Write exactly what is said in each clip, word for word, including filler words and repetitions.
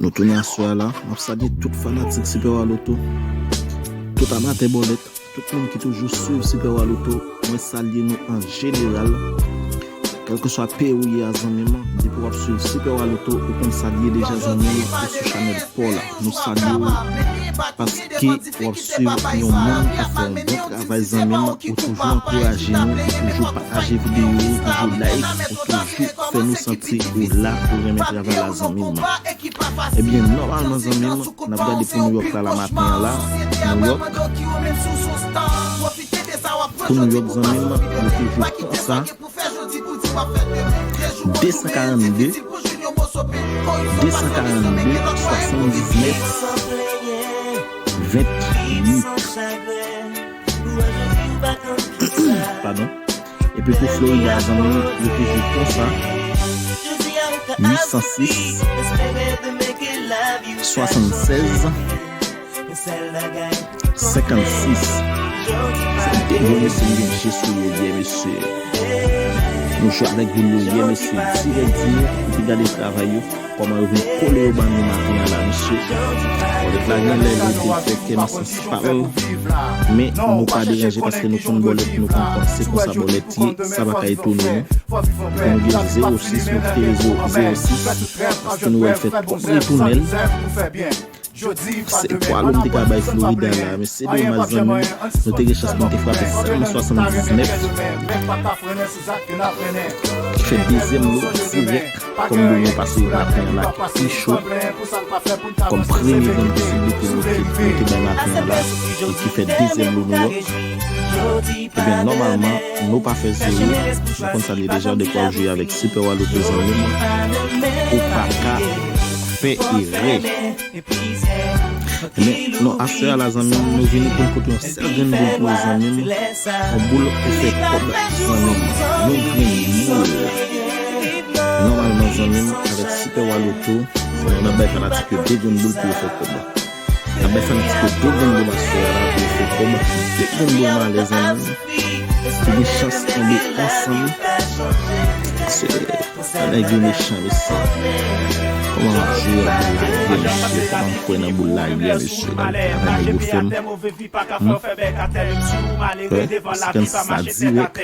Nou tounen aswè a la. M ap salye tout fanatik Super Wa Loto, tout amatè bòlèt, tout moun ki toujou swiv Super Wa Loto. Mwen salye nou an jeneral. Kèlkeswa peyi w ye a, zanmi m, depi w ap swiv Super Wa Loto, ou konn sa l ye deja, zanmi m, ou sou chanèl pa w la. Nou salye w paske w ap swiv yon moun k ap fè yon bon travay, zanmi m, ou toujou ankouraje nou, ou toujou pataje videyo yo, ou toujou like, ou toujou fè nou santi ou la, ou renmen travay la, zanmi m. Ebyen, nòmalman, zanmi m, n ap gade pou Nouyòk la, la maten an la. Nouyòk. Pou Nouyòk, zanmi m, nou toujou konsa. De san karannde, de san karannde, swasanndiznèf, venntuit. Padon. Epi pou Florida, zanmi m, yo toujou konsa. Uit san sis, swasannsèz, senkannsis. Se de gwo mesye m gen je sou yo yè, mesye. Nou jwe avèk boul yo yè, mesye. Dirèk, dirèk, epi gade travay yo. Kòman yo vin kole yo ban nou maten an la, mesye. Bòlèt la gen lè li te fè kè nan sans pa l. Men nou pa deranje paske nou konn bòlèt, nou konn kòman se konsa bòlèt ye, sa pa ka etone nou. Epi nou gen zewo sis, nou kite zewo, zewo sis, paske nou wè l fè twòp retounen l. Se twa lòm te ka bay Florida la, men se domaj, zanmi, nou te gen chans pou n te frape sèlman swasanndiznèf. Ki fè dezyèm lo dirèk kòm lo nou pase maten an la ki pi cho. Kòm premye grenn posiblite nou te, nou te bay maten an la, e ki fè dezyèm lo Nouyòk. Ebyen, nòmalman, nou pa fè zewo. Nou konn sa l ye deja, depi w ap jwe avèk Super Wa Loto, zanmi m, ou pa ka fè erè. Men, non, aswè a la, zanmi m, nou vini pou n pote yon sèl grenn boul pou ou, zanmi m. Yon boul pou fè kòb, zanmi m. Yon grenn boul. Nòmalman, zanmi m, avèk Super Wa Loto, nou ap bay fanatik yo de grenn boul pou yo fè kòb. N ap bay fanatik yo de grenn boul aswè a la pou yo fè kòb. De grenn boul malè, zanmi m, ki gen chans tonbe ansanm. Se, nèg yo mechan, mesye. Kòman m ap jwe ak boul la yè, mesye? Kòman m kwè nan boul la yè, mesye? Gade travay nèg yo fè m. Hmm? Wè, senkannsis la dirèk.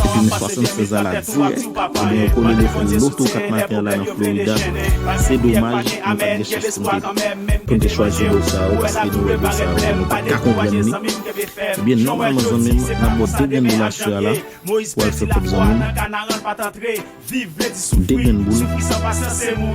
Epi m swasannsèz la dirèk. Ebyen, yo kole l, yo fè loto kat maten an la nan Florida. Se domaj, nou pa t gen chans pou n te, pou n te chwazi boul sa yo, paske nou wè boul sa yo, nou pa t ka konprann li. Ebyen, nòmalman, zanmi m, n ap ba w de grenn boul aswè a la. Pou al fè kòb, zanmi m. De grenn boul. De grenn boul. Pou kraze. De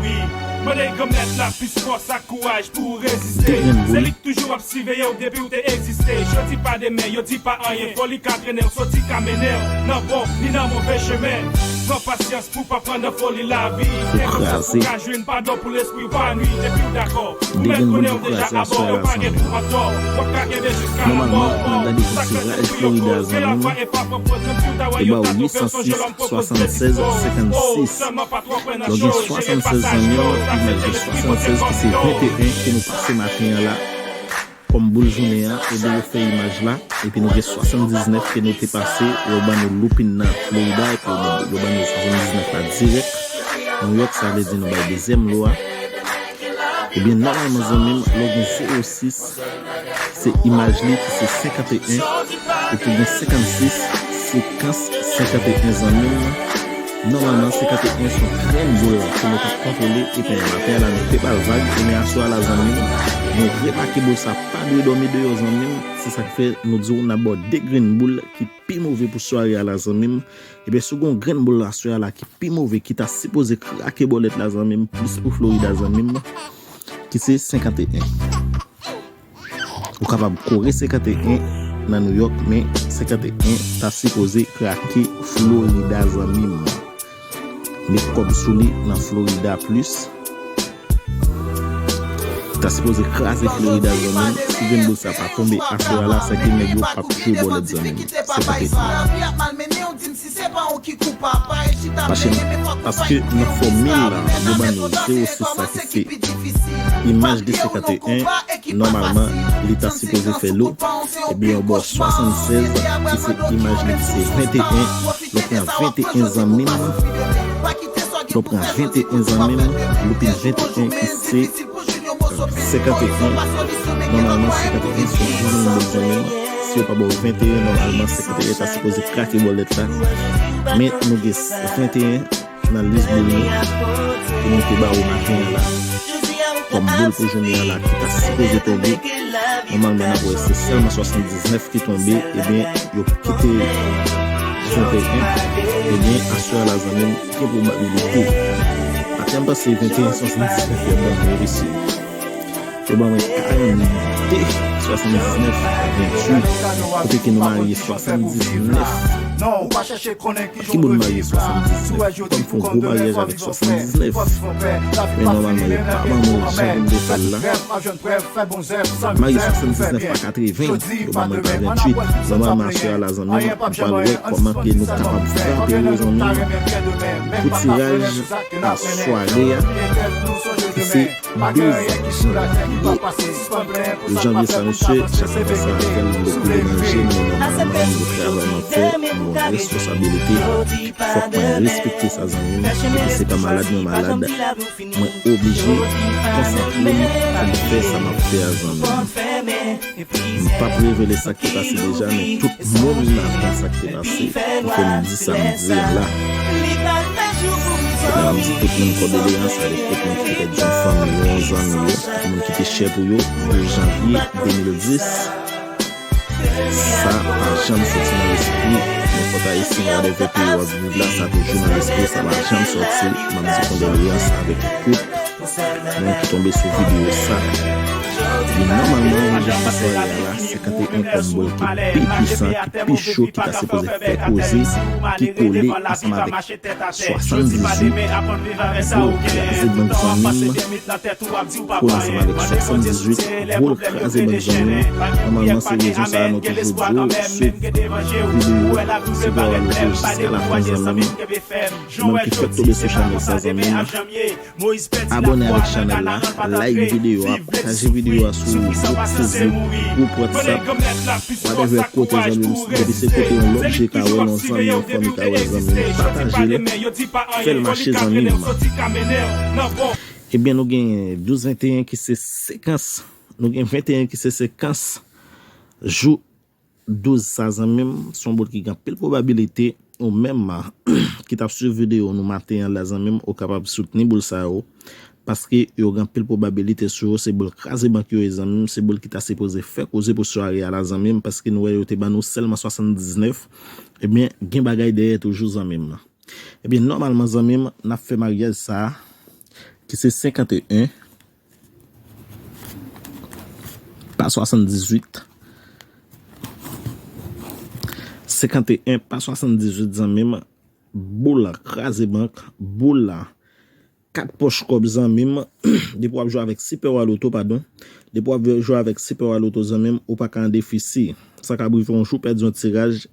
grenn boul pou kraze aswè a la, zanmi m. Nòmalman, n ap gade pou tiraj Florida, zanmi m. Li ba w uit san sis, swasannsèz, senkannsis. Donk, gen swasannsèz, zanmi m, imaj de swasannsèz ki se venteyen ke nou pase maten an la. Kòm boul jounen an, ebyen, yo fè imaj la. Epi nou gen swasanndiznèf ke nou te pase, yo ban nou loupin nan Florida, epi yo ban, yo ban nou swasanndiznèf la dirèk. Nouyòk, sa vle di nou bay dezyèm lo a. Ebyen, nòmalman, zanmi m, lè w gen zewo sis, se imaj li ki se senkanteyen, epi gen senkannsis, sekans senkanteyen, zanmi m. Nòmalman, senkanteyen se yon grenn boul ke nou t ap kontwole, epi maten an la, nou te ba l vag, ebyen aswè a la, zanmi m, nou remake boul sa pa dwe dòmi deyò, zanmi m. Se sa k fè nou di w n ap ba w de grenn boul ki pi move pou sware a la, zanmi m. Ebyen, si w gen yon grenn boul aswè a la ki pi move, ki ta sipoze krake bòlèt la, zanmi m, plis pou Florida, zanmi m, ki se senkanteyen. Ou kapab kore senkanteyen nan Nouyòk, men senkanteyen ta sipoze krake Florida, zanmi m. Met kòb sou li nan Florida plis. Ta sipoze kraze Florida, zanmi m. Si grenn boul sa pa tonbe aswè a la, sèke nèg yo p ap jwe bòlèt, zanmi m. Senkanteyen. Paske, paske nan fòmil la, yo ban nou zewo sis sa ki se imaj de senkanteyen, nòmalman, li ta sipoze fè lo. Ebyen, yo ba w swasannsèz, ki se imaj li ki se venteyen. Donk, nan venteyen, zanmi m, Yo pran venteyen zanmi m, loupin venteyen ki se senkanteyen. Nòmalman, senkanteyen se yon grenn boul zanmi m. Si yo pa ba w venteyen, nòmalman, senkanteyen ta sipoze krake bòlèt la. Men nou gen venteyen nan lis boul nou pou nou te ba ou maten an la. Kòm boul pou jounen an la ki ta sipoze tonbe, nòmalman n ap wè se sèlman swasanndiznèf ki tonbe, ebyen, yo kite venteyen, ebyen, aswè a la zanmi m, gen pwobabilite. Atè m panse venteyen swasanndiznèf y ap ban mwen, mesye. Yo ban mwen karannde swasanndiznèf ventuit, kote ke nou marye swasanndiznèf. Ki moun marye swasanndiznèf? Kòm fè yon gwo maryaj avèk swasanndiznèf. Men nòmalman, yo pa ban mwen jan pou m te fè l la. Marye swasanndiznèf pa katreven, yo ban mwen pa ventuit. Nòmalman, aswè a la zanmi m, m pral wè kòman ke nou kapab frape yo, zanmi m, pou tiraj a sware a, ki se douz janvye sa, mesye, chak fwa sa avè l, yo koule nan je m, men nòmalman, m gen travay m ap fè, m gen yon responsabilite, fòk mwen respekte sa, zanmi m, epi se pa malad mwen malad, mwen oblije konsantre m pou m fè sa m ap fè a, zanmi m. M p ap revele sa k te pase deja, men tout moun ap konn sa k te pase pou fè m di sa m di an la. Ebyen, m di tout moun kondoleyans avèk tout moun ki te pèdi yon fanmi yo, yon zanmi yo, moun ki te chè pou yo, douz janvye de mil dis. Sa pa janm soti nan lespri nenpòt Ayisyen, whatever peyi w ap viv la, sa toujou nan lespri w, sa pa janm soti. M ap di kondoleyans avèk tout moun ki tonbe sou videyo sa. Epi nòmalman, nou jwenn swarè a la, senkanteyen kòm boul ki pi pwisan, ki pi cho, ki ta sipoze fè koze, ki kole ansanm avèk swasanndizuit, boul kraze bank zanmi m, kole ansanm avèk swasanndizuit, boul kraze bank zanmi m. Nòmalman, se rezon sa a nou toujou di w, swiv videyo Sipè Wa Loto jiska lafen, zanmi m. Ou menm ki fèk tonbe sou chanèl sa, zanmi m, abòne avèk chanèl la, like videyo a, pataje videyo a sou group Facebook, group WhatsApp, whatever kote, zanmi m. Depi se kote yon lòt je ka wè l, yon zanmi, yon fanmi ka wè l, zanmi m, pataje l, fè l mache, zanmi m. Ebyen, nou gen douz venteyen ki se sekans. Nou gen venteyen ki se sekans jou douz sa, zanmi m. Se yon boul ki gen anpil pwobabilite ou menm ki t ap swiv videyo nou maten an la, zanmi m, ou kapab soutni boul sa yo. Paske yo gen anpil pwobabilite sou yo, se boul kraze bank yo ye, zanmi m. Se boul ki ta sipoze fè koze pou sware a la, zanmi m, paske nou wè yo te ban nou sèlman swasanndiznèf. Ebyen, gen bagay dèyè toujou, zanmi m. Ebyen, nòmalman, zanmi m, n ap fè maryaj sa a, ki se senkanteyen pa swasanndizuit. Senkanteyen pa swasanndizuit, zanmi m. Boul la kraze bank, boul la kat pòch kòb, zanmi m. Depi w ap jwe avèk Sipè Wa Loto, padon. Depi w ap jwe avèk Sipè Wa Loto, zanmi m, ou pa ka an defisi. Sa ka rive yon jou pèdi yon tiraj,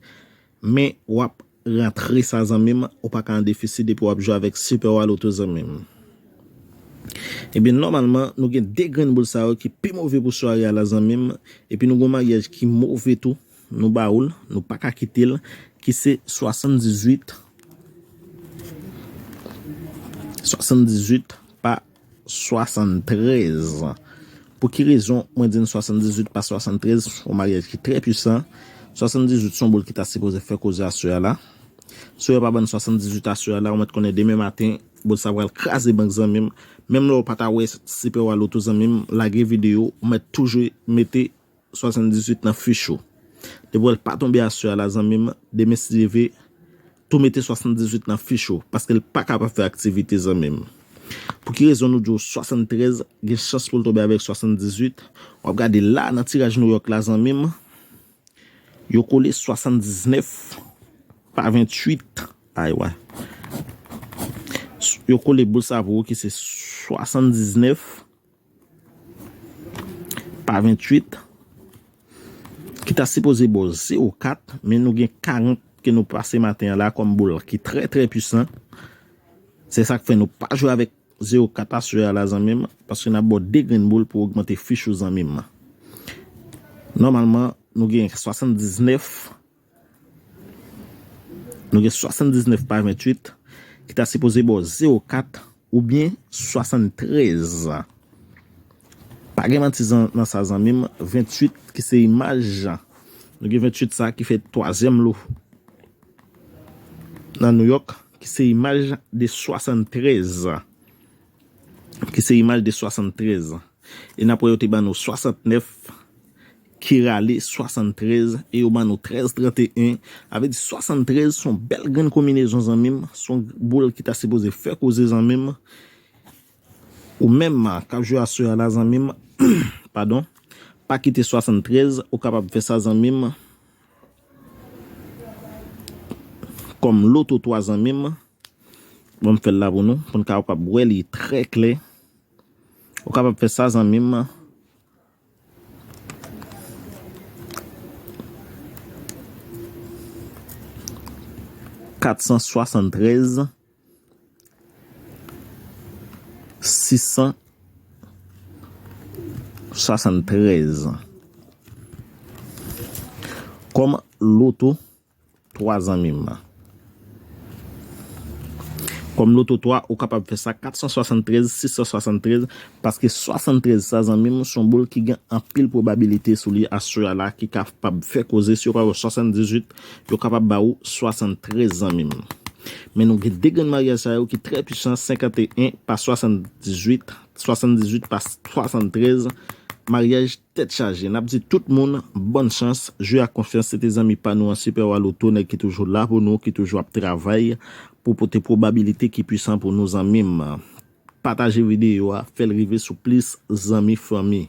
men w ap rantre sa, zanmi m, ou pa ka an defisi depi w ap jwe avèk Sipè Wa Loto, zanmi m. Ebyen, nòmalman, nou gen de grenn boul sa yo ki pi move pou sware a la, zanmi m. Epi nou gen yon maryaj ki move tou. Nou ba ou l, nou pa ka kite l, ki se swasanndizuit, swasanndizuit pa swasanntrèz. Pou ki rezon mwen di n swasanndizuit pa swasanntrèz? Yon maryaj ki trè pwisan. Swasanndizuit se yon boul ki ta sipoze fè koze aswè a la. Si w pa ban n swasanndizuit aswè a la, ou mèt konnen demen maten, boul sa pral kraze bank, zanmi m. Menm lè w pa ta wè Sipè Wa Loto, zanmi m, lage videyo, ou mèt toujou mete swasanndizuit nan fich ou. Depi w wè l pa tonbe aswè a la, zanmi m, demen si Dye vle, tou mete swasanndizuit nan fich ou, paske l pa kapab fè aktivite, zanmi m. Pou ki rezon nou di w swasanntrèz gen chans pou l tonbe avèk swasanndizuit? W ap gade la nan tiraj Nouyòk la, zanmi m, yo kole swasanndiznèf pa ventuit. Aywa. Yo kole boul sa pou ou ki se swasanndiznèf pa ventuit, ki ta sipoze ba w zewo kat, men nou gen karant ke nou pase maten an la kòm boul ki trè, trè pwisan. Se sa k fè nou pa jwe avèk zewo kat aswè a la, zanmi m, paske n ap ba w de grenn boul pou ogmante fich ou, zanmi m. Nòmalman, nou gen swasanndiznèf, nou gen swasanndiznèf pa ventuit, ki ta sipoze ba w zewo kat oubyen swasanntrèz. Pa gen manti nan sa, zanmi m. Venntuit ki se imaj. Nou gen venntuit sa ki fè twazyèm lo nan New York, ki se imaj de swasanntrèz. Ki se imaj de swasanntrèz. E n ap wè yo te ban nou swasantnèf, ki rale swasanntrèz, e yo ban nou trèz trannteyen. Avè di swasanntrèz se yon bèl grenn konbinezon, zanmi m. Se yon boul ki ta sipoze fè koze, zanmi m. Ou menm k ap jwe aswè a la, zanmi m, padon, pa kite swasanntrèz, ou kapab fè sa, zanmi m, kòm loto twa, zanmi m. Bon, m fè l la pou nou, pou n kapab wè li trè klè. Ou kapab fè sa, zanmi m. Kat san swasanntrèz, sis san swasanntrèz. Kòm loto twa, zanmi m. Kòm loto twa, ou kapab fè sa kat san swasanntrèz, sis san swasanntrèz, paske swasanntrèz sa, zanmi m, se yon boul ki gen anpil pwobabilite sou li aswè a la, ki kapab fè koze. Si yo pa ba w swasanndizuit, yo kapab ba ou swasanntrèz, zanmi m. Men nou gen de grenn maryaj sa yo ki trè pwisan, senkanteyen pa swasanndizuit, swasanndizuit pa swasanntrèz, maryaj tèt chaje. N ap di tout moun bòn chans, jwe ak konfyans. Se te zanmi pa nou an, Sipè Wa Loto, nèg ki toujou la pou nou, ki toujou ap travay pou pote pwobabilite ki pwisan pou nou, zanmi m. Pataje videyo a, fè l rive sou plis zanmi, fanmi.